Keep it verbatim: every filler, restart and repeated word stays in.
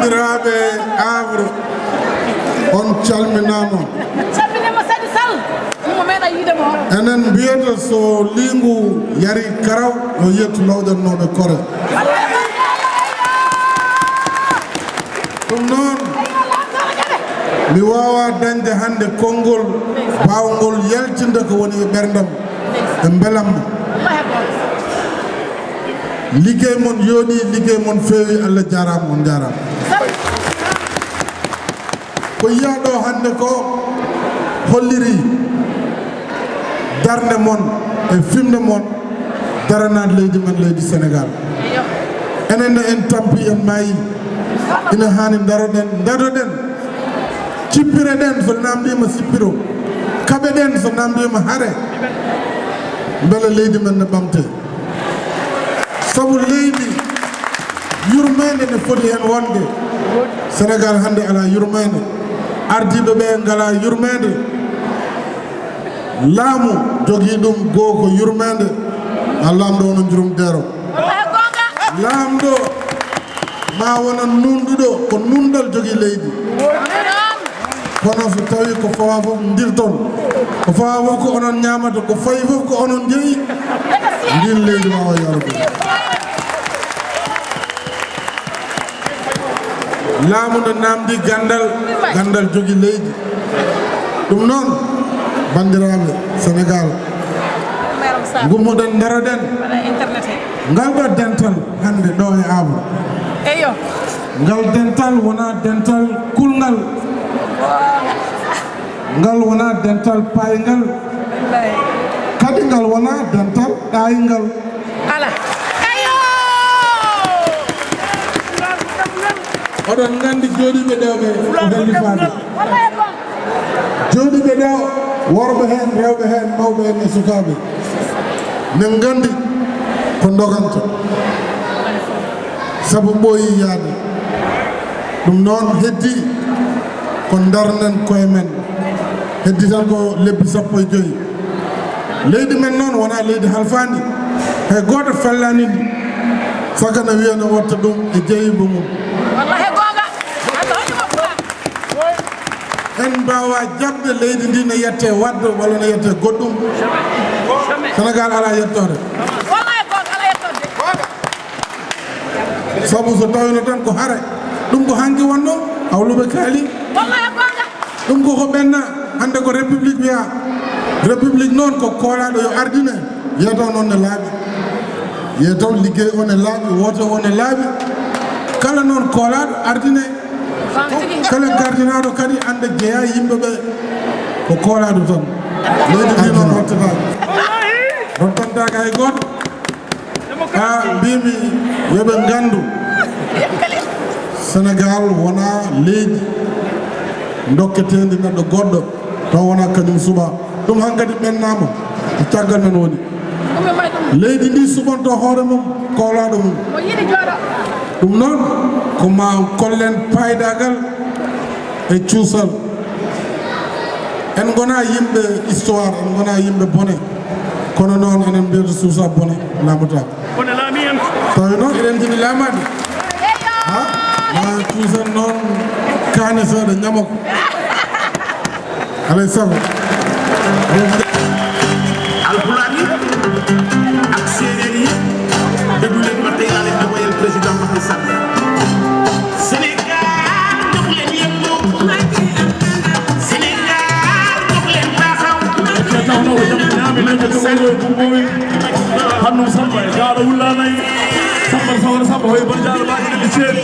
Bandiraɓe Havre, on calminama. Calminima Sadi Sall. Mo meeɗa yiide mo. Enen mbiyata so liingu yari karaw, yo yettu lowƴannooɓe kore. Ɗum noon, mi waawaa dañde hannde konngol baawngol yaltinde ko woni e ɓerndam e mbelamma. Liggey mon yooɗi, liggey mon feewi, Allah jaaraama, on jaaraama. Ko yiyaa ɗo hannde ko holliri darnde mon e fimde mon daranaade leydi men, leydi Senegaal. Enen ne en tampi, en maayi. Ina haani ndaroɗen, ndaroɗen. Cippireɗen so naamndiima sippiro. Kaɓeɗen so naamndiima hare. Mbele leydi men ne ɓamtee. Sabu leydi yurmeende ne foti heen wonde. Senegaal hannde alaa yurmeende. Ardiiɓe ɓe ngalaa yurmeende. Laamu jogii ɗum goo ko yurmeende. A laamɗo wona njurum deero. Laamɗo ma wona nunɗuɗo ko nunɗal jogii leydi. Kono so tawi ko fawa fof ndirton, ko fawa fof ko onon ñaamata, ko fayi fof ko onon jeyi, ndin leydi ma o yarde. Laamu no naamndi ganndal, ganndal jogi leydi. Ɗum noon, banndiraaɓe Senegaal, ngummoɗen ndaroɗen. Ngal ɗo dental hannde ɗo e Aabra. Eyo. Ngal dental wonaa dental kulngal. Ngal wonaa dental payngal. Kadi ngal wonaa dental ɗayngal. Ala. Eyo. Oɗon nganndi jooɗiiɓe ɗo ɓe ko wellifaade. Jooɗiiɓe ɗo, worɓe heen, rewɓe heen, mawɓe heen e sukaaɓe, min nganndi ko ndoganta, sabu ɓooyi yaade. Ɗum noon, heddii ko ndarnen koye men. Heddii tan ko lebbi sappo e joy. Leydi men noon wonaa leydi halfaandi. Hay gooto fellaani ndi. Sagana wiya no watta ɗum e jeyibo mum. Wallahi goonga. Allah hoɗi mo Pulaar. En mbaawaa jaɓde leydi ndi no yettee Waddo walla no yettee goɗɗum. Senegaal alaa yettoore. Wallahi goonga, alaa yettoode. Sabu so tawino tan ko hare, ɗum ko hanki wonno, hawluɓe kaali. Wallahi goonga. Ɗum ko ko ɓenna, hannde ko république wiya. République noon ko koolaaɗo yo ardine, yeeto noon ne laaɓi. Yeeto liggey o ne laaɓi, woote o ne laaɓi. Kala noon koolaaɗo ardine, kala gardinaaɗo kadi annda jeyaa yimɓe ɓe ko koolaaɗo tan. Leydi ndi noon rottataake. Rottantaake hay gooto. Haa mbimi yo ɓe nganndu, Senegaal wonaa leydi dokketeendi neɗɗo goɗɗo, taw wonaa kañum suɓaa. Ɗum hankadi ɓennaama, ko caggal men woni. Leydi ndi suɓanto hoore mum, koolaaɗo mum. Ɗum noon, ko ma kollen paydaagal e cuusal. En ngonaa yimɓe histoire, en ngonaa yimɓe bone. Kono noon enen mbiyata suusa bone laamotaako. Bone laami en. Tawi noon eɗen njiɗi laamaade. Ha? Ma cuusen noon kaane seeɗa ñamo ko. Alay sago. Alpulaar yi ak séeréer yi, déglu leen ma tey laa leen di woyal président Macky Sall. Sénégal, jóg leen yëngu. Sénégal, jóg leen taxaw. Macky Sall. Hannum Samba e Daara Wullaanay. Samba Sawara Samba hoye Banjaara Laaji Ɗiɗi Ceeri.